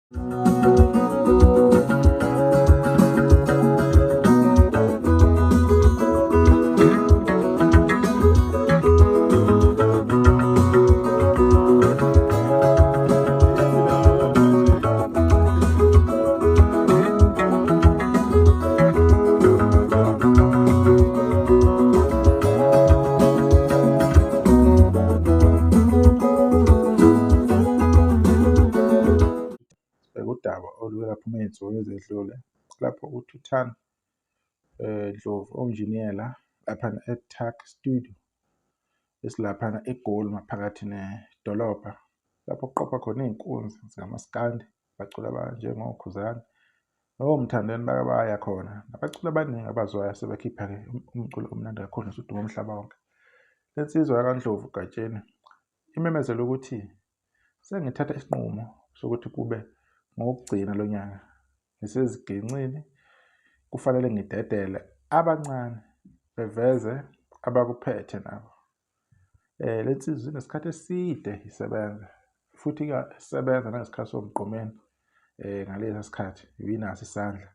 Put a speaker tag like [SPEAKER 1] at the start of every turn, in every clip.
[SPEAKER 1] Sibheke udaba oluke lwaphuma ey'nsukwini ezedlule lapho uThuthani Ndlovu owunjiniyela laphana e-Tuck Studio esilaphana eGoli maphakathi nedolobha lapho kuqophwa khona iy'nkunzi zikamaskandi, baculi abanjengoKhuzani oMthandeni bake baya khona nabaculi abaningi abaziwayo asebekhipha-ke umculo omnandi kakhulu nosudume umhlaba wonke. Le nsizwa yakwaNdlovu uGatsheni imemezele ukuthi sengithatha isinqumo sokuthi kube ngokugcina lo nyaka ngisezigencini kufanele ngidedele abancane beveze abakuphethe nabo. Le nsizwa inesikhathi eside isebenza futhi isebenza nangesikhathi soMgqumeni ngalesa sikhathi ibinaso isandla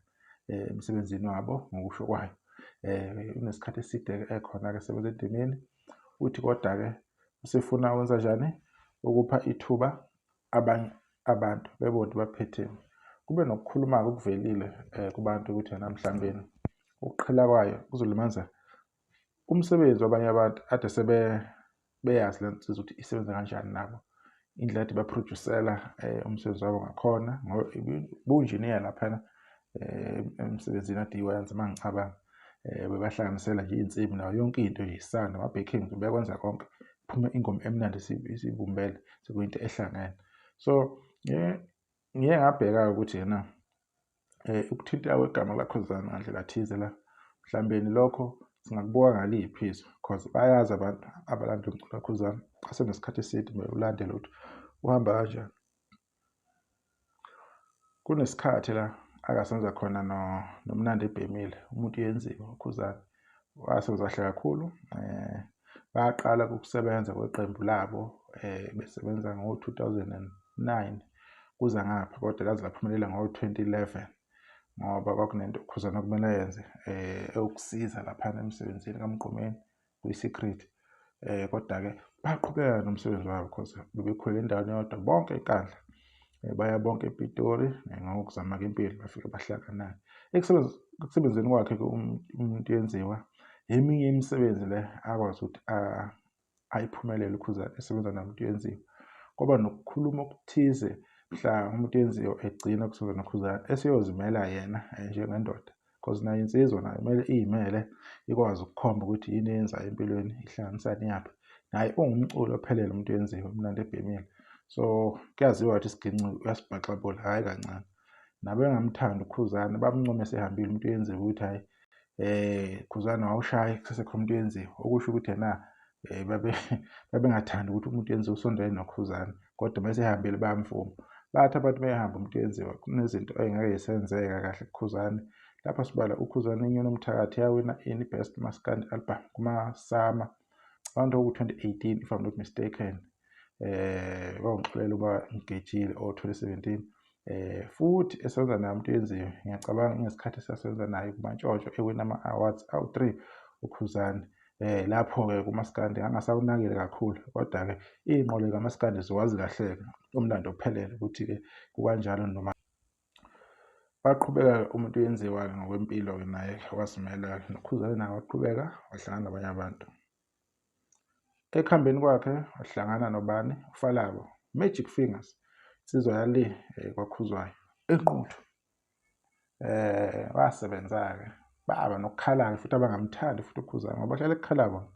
[SPEAKER 1] emsebenzini wabo ngokusho kwayo. Unesikhathi eside-ke ekhona-ke esebenza endimeni uthi kodwa-ke usefuna ukwenza njani ukupha ithuba abanye abantu bebone ukuthi baphetheni. Kube nokukhuluma-ke okuvelile kubantu ukuthi ena mhlawumbeni ukuqhela kwayo kuzolimaza umsebenzi wabanye abantu ade sebe beyazi le nsizwa ukuthi isebenza kanjani nabo indlela ade baphrodusela umsebenzi wabo ngakhona ngoba bunjiniya laphana emsebenzini ade iwenza uma ngicabanga bebahlanganisela nje iy'nsimbi nayo yonke into nje isandi ama-backings bekwenza konke kuphume ingoma emnandi isibumbele sekuyinto ehlangene. So ngiye ngabheka-ke ukuthi yena ukuthinteka kwegama laKhuzani ngandlela thize la mhlawumbeni lokho singakubuka ngaliphi izwe cause bayazi abantu abalandela umculo kaKhuzani asenesikhathi eside bewulandela ukuthi uhamba kanjani. Kunesikhathi la akasenza khona noMnandi Ebhemile umuntu yenziwa uKhuzani wasebenza kahle kakhulu baqala ukusebenza kweqembu labo besebenza ngo-2009 kuza ngapha kodwa laze laphumelela ngo-2011 ngoba kwakunento uKhuzani okumele ayenze ewukusiza laphana emsebenzini kaMgqumeni kwi-secret kodwa-ke baqhubeka nomsebenzi wabo because bebekhulele endaweni eyodwa bonke eNkandla baya bonke ePitori ngokuzama-ke impilo bafike bahlangana-ke ekusebenzeni kwakhe-ke umuntu yenziwa eminye imisebenzi le akwazi ukuthi ayiphumelele uKhuzani esebenza nomuntu yenziwa kwaba nokukhuluma okuthize mhla umuntu yenziwa egcina ukusebenza noKhuzani eseyozimela yena njengendoda because nayo insizwa nayo kumele iyimele ikwazi ukukhomba ukuthi yini eyenzayo empilweni ihlanganisani yaphi naye ungumculi ophelele umuntu yenziwe umnandi ebhemile so kuyaziwa ukuthi isiginci uyasibhaxabula hhayi kancane nabengamthandi uKhuzani bamncome esehambile umuntu yenziwe ukuthi hhayi Khuzani wawushaya kusesekho umuntu yenziwe okusho ukuthi yena babe babengathandi ukuthi umuntu yenziwe usondele noKhuzani kodwa uma esehambile bayamvuma. Bathi abantu behamba umuntu yenziwa kunezinto ey'ngeke zisenzeka kahle kuKhuzani. Lapha sibala uKhuzani Inyoni Yomthakathi yawina ini Best Maskandi Album kuma-SAMA around 2018 if I'm not mistaken. Bangixolela uba ngigejile or 2017 futhi esebenza naye umuntu yenziwe ngiyacabanga ngesikhathi esasebenza naye kumantshontsho ewina ama-awards awu-3 uKhuzani lapho-ke kumaskandi ngangasawunakile kakhulu kodwa-ke iy'nqole kamaskandi ziwazi kahle-ke umlando ophelele ukuthi-ke kukanjalo noma waqhubeka umuntu yenziwa-ke ngokwempilo-ke naye wazimela-ke noKhuzani naye waqhubeka wahlangana nabanye abantu. Ekuhambeni kwakhe wahlangana nobani uFalabo Magic Fingers insizwa yale kwaKhuzwayo eNquthu wasebenza-ke baba nokukhala-ke futhi abangamthandi futhi uKhuzani ngoba bahlale kukhala bona.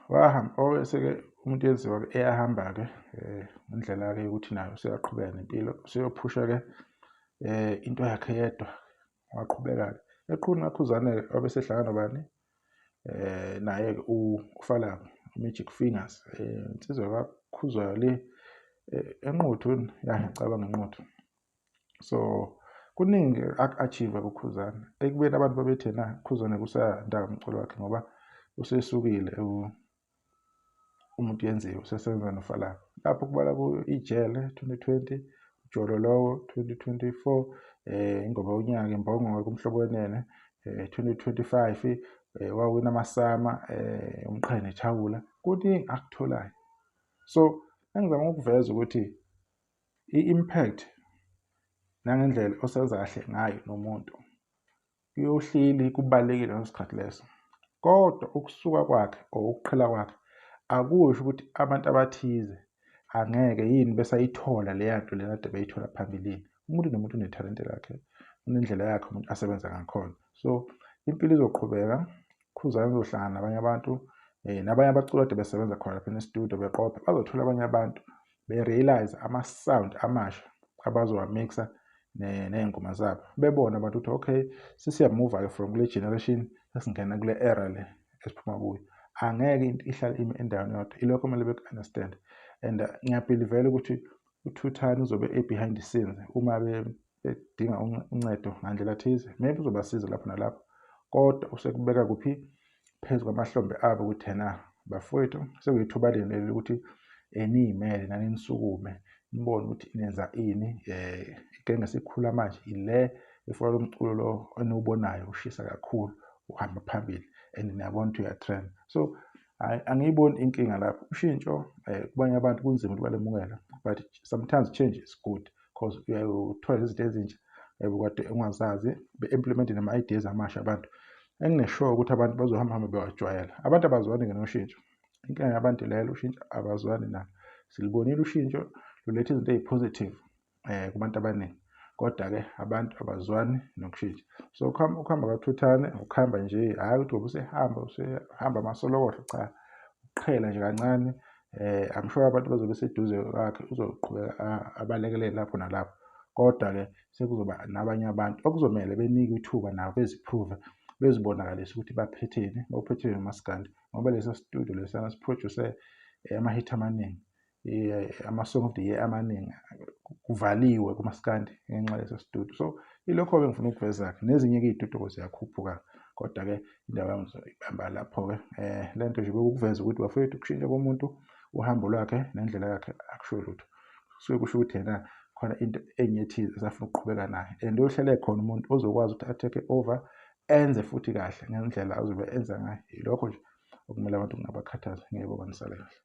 [SPEAKER 1] Wahamba owese-ke umuntu yenziwa-ke eyahamba-ke ngendlela-ke yokuthi nayo useyaqhubeka nempilo useyophusha-ke into yakhe yedwa waqhubeka-ke eqhulu kaKhuzane-ke wabe esehlangana nobani naye-ke uFalabo Magic Fingers insizwa kaKhuzwayo le. eNquthu, ya, ngicabanga eNquthu. So kuningi aku-achieve kuKhuzani, ekubeni abantu babethe na Khuzani kusandaba umculo wakhe ngoba usesukile umuntu yenziwe, usesebenza noFalapha. Lapho kubala ku-Ijele 2020, Ujolo Lowo 2024, ingoma yonyaka Imbongolo kuMhlobo Wenene 2025, wawina amaSAMA, umqhele nethawula. Kuningi akutholayo. So engizama ukuveza ukuthi i-impact nangendlela osenza kahle ngayo nomuntu kuyohleli kubalulekile ngaleso sikhathi leso. Kodwa ukusuka kwakhe or ukuqhela kwakhe akusho ukuthi abantu abathize angeke yini besayithola leya nto lena kade beyithola phambilini. Umuntu nomuntu unethalente lakhe, unendlela yakhe umuntu asebenza ngakhona. So impilo izoqhubeka, Khuzani uzohlangana nabanye abantu, nabanye abaculi kade besebenza khona lapha e-studio beqopha, bazothola abanye abantu be-realize ama-sound amasha abazowamixa ney'ngoma zabo, bebone abantu ukuthi okay, sesiyamuva-ke from kule generation, sesingena kule era le esiphuma kuyo. Angeke into ihlale ime endaweni yodwa, ilokho kumele beku-understand. And ngiyabhilivela ukuthi uThuthani uzobe e-behind the scenes uma bedinga uncedo ngandlela thize, maybe uzobasiza lapho nalapho, kodwa usekubeka kuphi phezu kwamahlombe abo ukuthi yena bafowethu sekuyithuba lenu leli ukuthi niyimele nani, nisukume nibone ukuthi nenza ini. Igenge esikhula manje ile efuna lo mculo lo eniwubonayo ushisa kakhulu, uhamba phambili, and niyabona ukuthi uya-trend. So hhayi, angiyiboni inkinga lapho. Ushintsho kubanye abantu kunzima ukuthi balemukele, but sometimes change is good because uyathola izinto ezintsha ebukade ungazazi, be-implement nama-ideas amasha abantu. Engine-sure ukuthi abantu bazohamba hambe bewajwayela. Abantu abazwani-ke noshintsho, inkinga yabantu lelo, ushintsho abazwani nalo. Silibonile ushintsho luletha izinto ey'positive kubantu abaningi, kodwa-ke abantu abazwani nokushintsha. So ukuhamba kaThuthane ukuhamba nje, hhayi ukuthi ngoba usehamba usehamba amasolokohlo, cha, ukuqhela nje kancane. I'm sure abantu bazobe beseduze kwakhe, uzoqhubeka abalekelele lapho nalapho, kodwa-ke sekuzoba nabanye abantu okuzomele benikwe ithuba nabo bezi-prove, bezibonakalise ukuthi baphetheni, bawuphetheni umaskandi, ngoba leso studio lesiyana si-produce ama-hit amaningi, ama-song of the year amaningi, kuvaliwe kumaskandi ngenxa yaleso studio. So ilokho-ke ngifuna ukuveza-ke, nezinye-ke iy'tutuko ziyakhuphuka, kodwa-ke indaba yami ngizoyibamba lapho-ke. Le nto nje bekukuveza ukuthi bafowethu, ukushintsha komuntu uhambo lwakhe nendlela yakhe akusho lutho, kusuke kusho ukuthi yena khona into enye ethize esafuna ukuqhubeka nayo, and uyohlale khona umuntu ozokwazi ukuthi a-take over, enze futhi kahle ngendlela azobe enza ngayo. Ilokho nje okumele abantu kungabakhathaza. Ngiyabonga, nisale kahle.